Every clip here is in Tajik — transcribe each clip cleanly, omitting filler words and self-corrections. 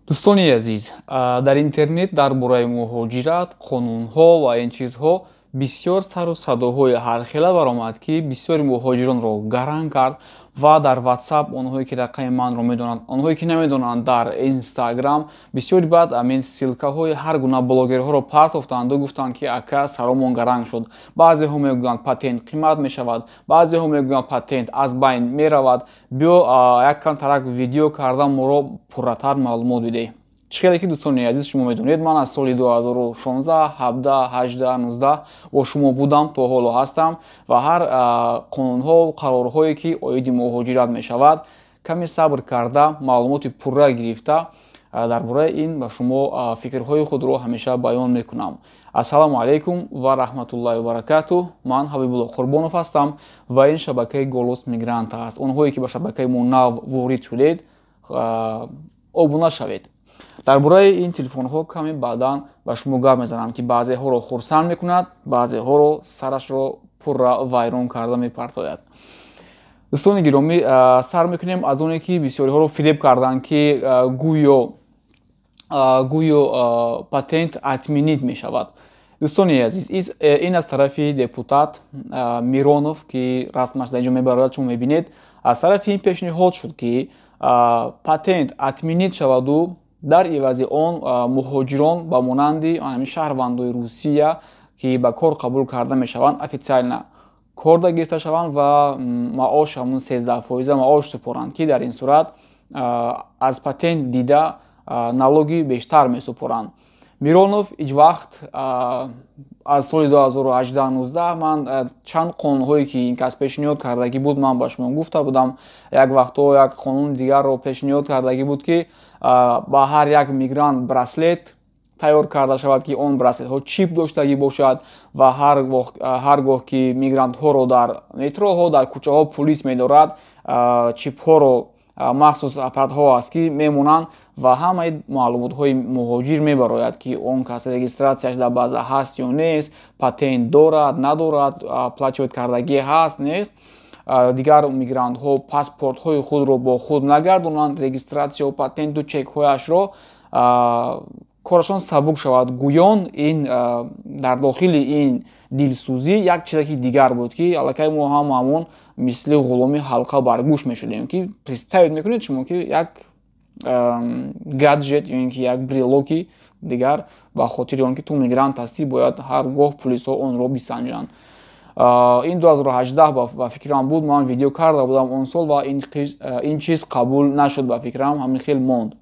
Дӯстони азиз, дар интернет дар бораи муҳоҷират, қонунҳо ва ин чизҳо бисёр сару садоҳои ҳархела баромад, ки бисёри муҳоҷиронро гаранг кард. Ва дар WhatsApp онҳое ки рақами манро медонанд, онҳое ки намедонанд, дар Instagram бисёри баъд амин ссылкаҳои ҳар гуна блогерҳоро партофтанду гуфтанд, ки ака, саромон гаранг шуд. Баъзеҳо мегӯянд, патент қимат мешавад, баъзеҳо мегӯянд, патент аз байн меравад. Биё, як камтарак видео карда моро пурратар маълумот бидеҳ. Чӣ хеле ки, дӯстони азиз, шумо медонед, ман аз соли 2016, 17, 18, 19 бо шумо будам, то ҳоло ҳастам ва ҳар қонунҳо, қарорҳое ки оиди муҳоҷират мешавад, каме сабр карда, маълумоти пурра гирифта, дар бораи ин ба шумо фикрҳои худро ҳамеша баён мекунам. Ассалому алайкум ва раҳматуллоҳи ва баракатуҳ. Ман Ҳабибулло Қурбонов ҳастам ва ин шабакаи «Голос мигранта» аст. Онҳое ки ба шабакаи мо нав ворид шудед, обуна шавед. Дар бораи ин телефонҳо каме баъдан ба шумо гап мезанам, ки баъзеҳоро хурсанд мекунад, баъзеҳоро сарашро пурра вайрон карда мепартояд. Дӯстони гиромӣ, сар мекунем аз оне ки бисёриҳоро фиреб карданд, ки гӯё патент отменить мешавад. Дӯстони азиз, ин аз тарафи депутат Миронов, ки расмаш дар инҷо мебарояд, шумо мебинед, аз тарафи ин пешниҳод шуд, ки патент отменить шаваду дар ивази он муҳоҷирон ба монанди ҳамин шаҳрвандои Русия, ки ба кор қабул карда мешаванд, официально корда гирифта шаванд ва маош ҳамун 13 фоиза маош супоранд, ки дар ин сурат аз патент дида налоги бештар месупоранд. Миронов ҳеҷ вақт аз соли 2018-19 ман чанд қонунҳое ки ин кас пешниҳод кардагӣ буд, ман ба шумо гуфта будам. Як вақтҳо як қонуни дигарро пешниҳод кардагӣ буд, ки ба ҳар як мигрант браслет тайёр карда шавад, ки он браслетҳо чип доштагӣ бошад ва ҳар гоҳ ки мигрантҳоро дар метроҳо, дар кӯчаҳо пулис медорад, чипҳоро, махсус аппаратҳо аст, ки мемонанд ва ҳамаи маълумотҳои муҳоҷир мебарояд, ки он кас регистрацияш дар база ҳаст ё нест, патент дорад, надорад, оплачивать кардагӣ ҳаст, нест. Дигар мигрантҳо паспортҳои худро бо худ нагардонанд, регистрация, патенту чекҳояшро, корашон сабук шавад. Гӯён ин дар дохили ин дилсӯзӣ як чизаки дигар буд, ки аллакай мо ҳам ҳамон мисли ғуломи ҳалқа баргӯш мешудем, ки представить мекунед шумо, ки як гаджет ё ин ки як брелоки дигар ба хотири он ки ту мигрант ҳастӣ, бояд ҳар гоҳ пулисҳо онро бисанҷанд. Ин 2018 ба фикрам буд, ман видео карда будам он сол ва ин чиз қабул нашуд, ба фикрам ҳамин хел монд.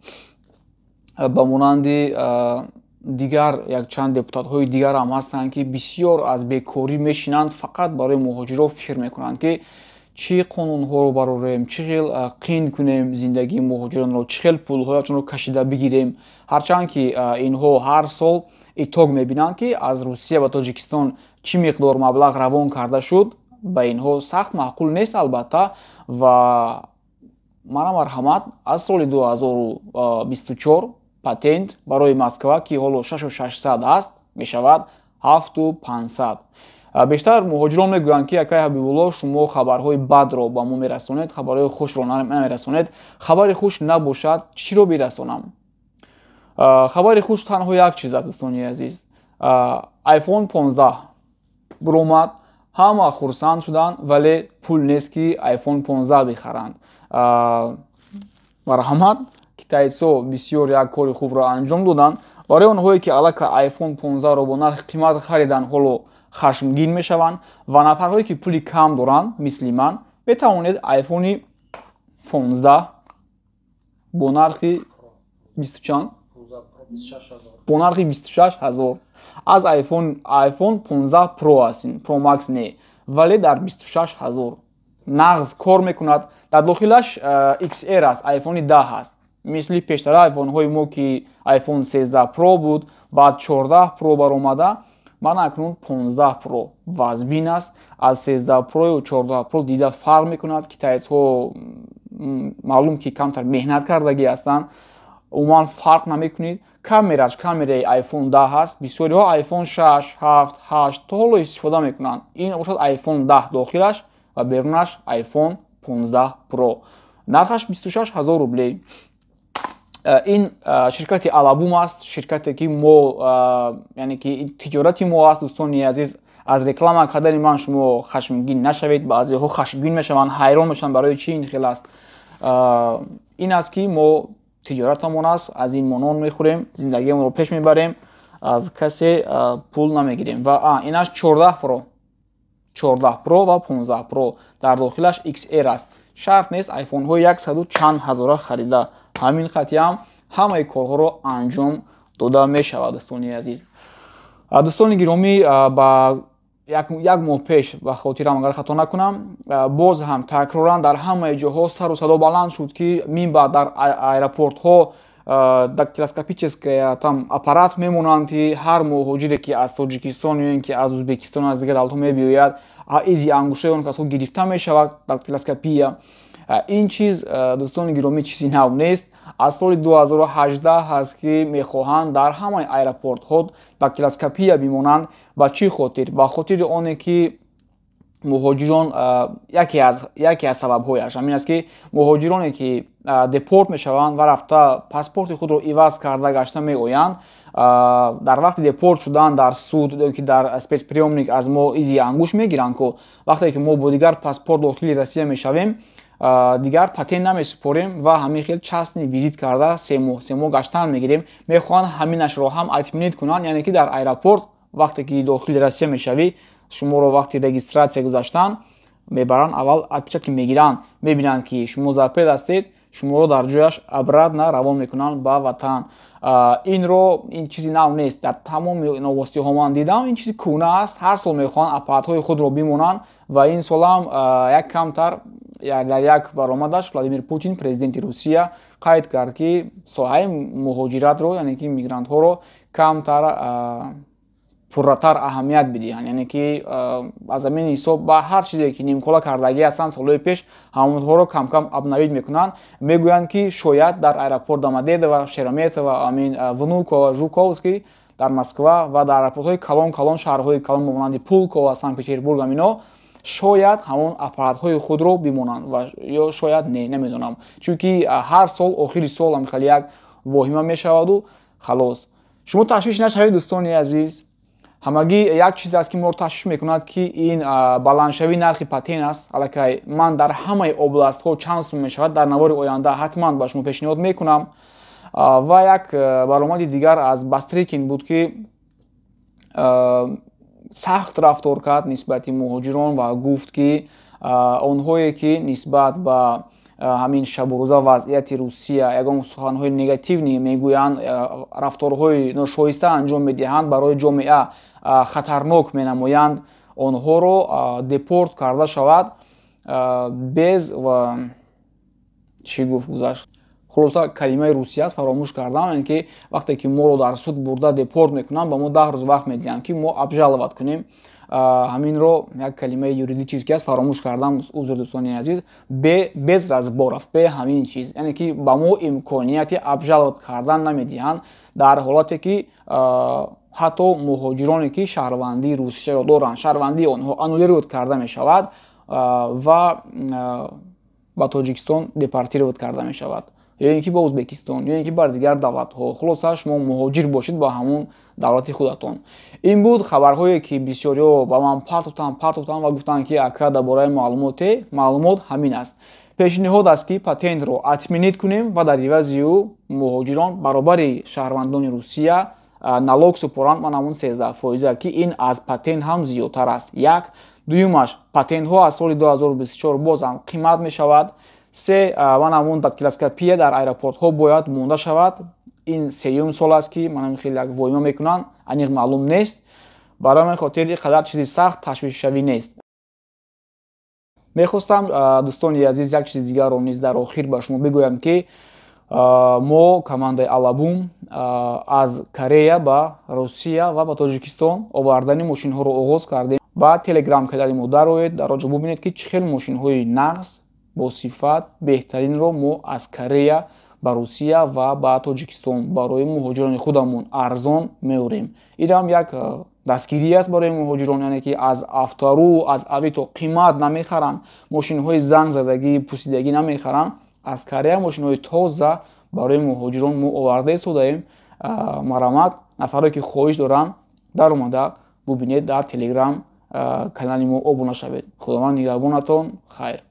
Ба монанди дигар якчанд депутатҳои дигарам ҳастанд, ки бисёр аз бекорӣ мешинанд, фақат барои муҳоҷиро фикр мекунанд, ки чӣ қонунҳоро барорем, чӣ хел қин кунем зиндагии муҳоҷиронро, чӣ хел пулҳояшонро кашида бигирем. Ҳарчанд ки инҳо ҳар сол итог мебинанд, ки аз Русия ба Тоҷикистон чӣ миқдор маблағ равон карда шуд, ба инҳо сахт маъқул нест, албатта. Ва мана, марҳамат, аз соли 2024 патент барои Москва, ки ҳоло 6600 аст, мешавад 7500. Бештар муҳоҷирон мегӯянд, ки акай Ҳабибулло, шумо хабарҳои бадро ба мо мерасонед, хабарҳои хушро намерасонед. Хабари хуш набошад, чиро бирасонам? Хабари хуш танҳо як чиз аст, дӯстони азиз: iPhone 15 буромад, ҳама хурсанд шуданд, вале пул нест, ки iPhone 15 бихаранд. Марҳамат, китайцо бисёр як кори хубро анҷом доданд. Барои онҳое ки аллакай iPhone 15-ро бо нархи қимат хариданд, ҳоло хашмгин мешаванд ва нафарҳое ки пули кам доранд, мисли ман, метавонед iPhone 15 бо нархи бисту чанд, бо нархи 26 000 аз iPhone 15 Pro аст, Pro Max не, вале дар 26 000 нағз кор мекунад. Дар дохилаш XR аст, iPhone 10 аст, мисли пештара iPhone-ҳои мо, ки iPhone 13 Pro буд, баъд 14 Pro баромада, ман акнун 15 Pro вазбин аст, аз 13 Pro 14 Pro дида фарқ мекунад. Китайцҳо маълум ки камтар меҳнат кардагӣ ҳастанд. Умуман фарқ намекунед. Камераш камераи iPhone 10 аст. Бисёриҳо iPhone 6, 7, 8 то ҳоло истифода мекунанд. Ин бошад iPhone 10 дохилаш ва берунаш iPhone 15 Pro. Нархаш 26 000 рублей. Ин ширкати Алабум аст, ширкате ки мо, яъне ки тиҷорати мо аст. Дӯстони азиз, аз реклама кардани ман шумо хашмгин нашавед. Баъзеҳо хашмгин мешаванд, ҳайрон мешаванд, барои чӣ ин хел аст. Ин аст ки мо тиҷоратамон аст, аз ин мо нон мехӯрем, зиндагиамонро пеш мебарем, аз касе пул намегирем. Ва инаш 14 Pro, 14 Pro ва 15 Pro, дар дохилаш XR аст. Шарт нест айфонҳои яксаду чанд ҳазора харида, ҳамин қатиам ҳамаи корҳоро анҷом дода мешавад. Дӯстони азиз, дӯстони гиромӣ, ба як моҳ пеш, ба хотирам агар хато накунам, боз ҳам такроран дар ҳамаи ҷоҳо сару садо баланд шуд, ки минбаъд дар аэропортҳо дактилоскопическая там аппарат мемонанд, ки ҳар муҳоҷире ки аз Тоҷикистон ё ин ки аз Ӯзбекистон, аз дигар давлатҳо мебиёяд, изи ангуштаи он касҳо гирифта мешавад, дактилоскопия. Ин чиз, дӯстони гиромӣ, чизи нав нест. Аз соли 2018 ҳаст, ки мехоҳанд дар ҳамаи аэропортҳо дактилоскопия бимонанд. Ба чӣ хотир? Ба хотири оне ки муҳоҷирон, яке аз сабабҳояш ҳамин аст, ки муҳоҷироне ки депорт мешаванд ва рафта паспорти худро иваз карда гашта меоянд, дар вақти депорт шудан дар суд ё ки дар спецприёмник аз мо изи ангушт мегиранд ку. Вақте ки мо бо дигар паспорт дохили Россия мешавем, дигар патент намесупорем ва ҳамин хел частный визит карда 3 моҳ, 3 моҳ гаштан мегирем. Мехоҳанд ҳаминашро ҳам отменить кунанд, яъне ки дар аэропорт вақте ки дохили Россия мешавӣ, шуморо вақти регистрация гузаштан мебаранд, аввал отпечатки мегиранд, мебинанд, ки шумо запрет ҳастед, шуморо дар ҷояш обратно равон мекунанд ба ватан. Инро, ин чизи нав нест, дар тамоми новостиҳо ман дидам, ин чизи кӯҳна аст. Ҳар сол мехоҳанд аппаратҳои худро бимонанд ва ин солам як камтар дар як баромадаш Владимир Путин, президенти Русия, қайд кард, ки соҳаи муҳоҷиратро, яъне ки мигрантҳоро камтар пурратар аҳамият бидиҳанд, яъне ки аз ҳамин ҳисоб ба ҳар чизе ки нимкола кардагӣ ҳастанд солҳои пеш, ҳамонҳоро камкам обновить мекунанд. Мегӯянд, ки шояд дар аэропорт Домодедово, Шереметьево, амин Внуково, Жуковский дар Москва ва дар аэропортҳои калон калон, шаҳрҳои калон монанди Пулково, Санкт Петербург, амино шояд ҳамон аппаратҳои худро бимонанд ва ё шояд не, намедонам, чунки ҳар сол охири сол ҳам хеле як воҳима мешаваду халос. Шумо ташвиш нашавед, дӯстони азиз. Ҳамагӣ як чиз аст, ки моро ташвиш мекунад, ки ин баландшавии нархи патент аст. Аллакай ман дар ҳамаи областҳо чанд сум мешавад, дар навори оянда ҳатман ба шумо пешниҳод мекунам. Ва як баромади дигар аз Бастрикин буд, ки сахт рафтор кард нисбати муҳоҷирон ва гуфт, ки онҳое ки нисбат ба ҳамин шабурӯза вазъияти Русия ягон суханҳои негативный мегӯянд, рафторҳои ношоиста анҷом медиҳанд, барои ҷомеа хатарнок менамоянд, онҳоро депорт карда шавад без чӣ гуфт, гузашт. Хулоса, калимаи русия аст, фаромӯш кардам. Яъне ки вақте ки моро дар суд бурда депорт мекунанд, ба мо 10 рӯз вақт медиҳанд, ки мо обжаловать кунем. Ҳаминро як калимаи юридический аст, фаромӯш кардам, узр, дӯстони азиз. Без разборов, бе ҳамин чиз, яъне ки ба мо имконияти обжаловать кардан намедиҳанд, дар ҳолате ки ҳатто муҳоҷироне ки шаҳрвандии Русияро доранд, шаҳрвандии онҳо аннулировать карда мешавад ва ба Тоҷикистон депортировать карда мешавад ё ин ки ба Ӯзбекистон, ё ин ки бар дигар давлатҳо. Хулоса, шумо муҳоҷир бошед ба ҳамон давлати худатон. Ин буд хабарҳое, ки бисёриҳо ба ман партофтанд ва гуфтанд, ки ака, дар бораи маълумоте. Маълумот ҳамин аст. Пешниҳод аст, ки патентро отменить кунем ва дар ивази ӯ муҳоҷирон баробари шаҳрвандони Русия налог супоранд, ман ҳамон 13 фоиза, ки ин аз патент ҳам зиёдтар аст. Як дуюмаш, патентҳо аз соли 2024 бозам қимат мешавад. Се, ман ҳамон дактилоскопия дар аэропортҳо бояд монда шавад. Ин сеюм сол аст, ки ман хеле як воҳима мекунанд, аниқ маълум нест. Барои ҳамин хотир ин қадар чизи сахт ташвишшавӣ нест. Мехостам, дӯстони азиз, як чизи дигарро низ дар охир ба шумо бигӯям, ки мо, командаи Алабум, аз Корея ба Русия ва ба Тоҷикистон овардани мошинҳоро оғоз кардем. Ба телеграм канали мо дароед, дар он ҷо бубинед, ки чӣ хел мошинҳои нағз, бо сифат, беҳтаринро мо аз Корея ба Русия ва ба Тоҷикистон барои муҳоҷирони худамон арзон меорем. Инам як дастгирӣ аст барои муҳоҷирон, яъне ки аз Автору, аз Авито қимат намехаранд, мошинҳои занг задагӣ, пусидагӣ намехаранд, аз Корея мошинҳои тоза. Барои муҳоҷирон мо оварда истодаем. Марҳамат, нафаре ки хоҳиш доранд, даромада бубинед, дар Телеграм канали мо обуна шавед. Худованд нигаҳбонатон. Хайр.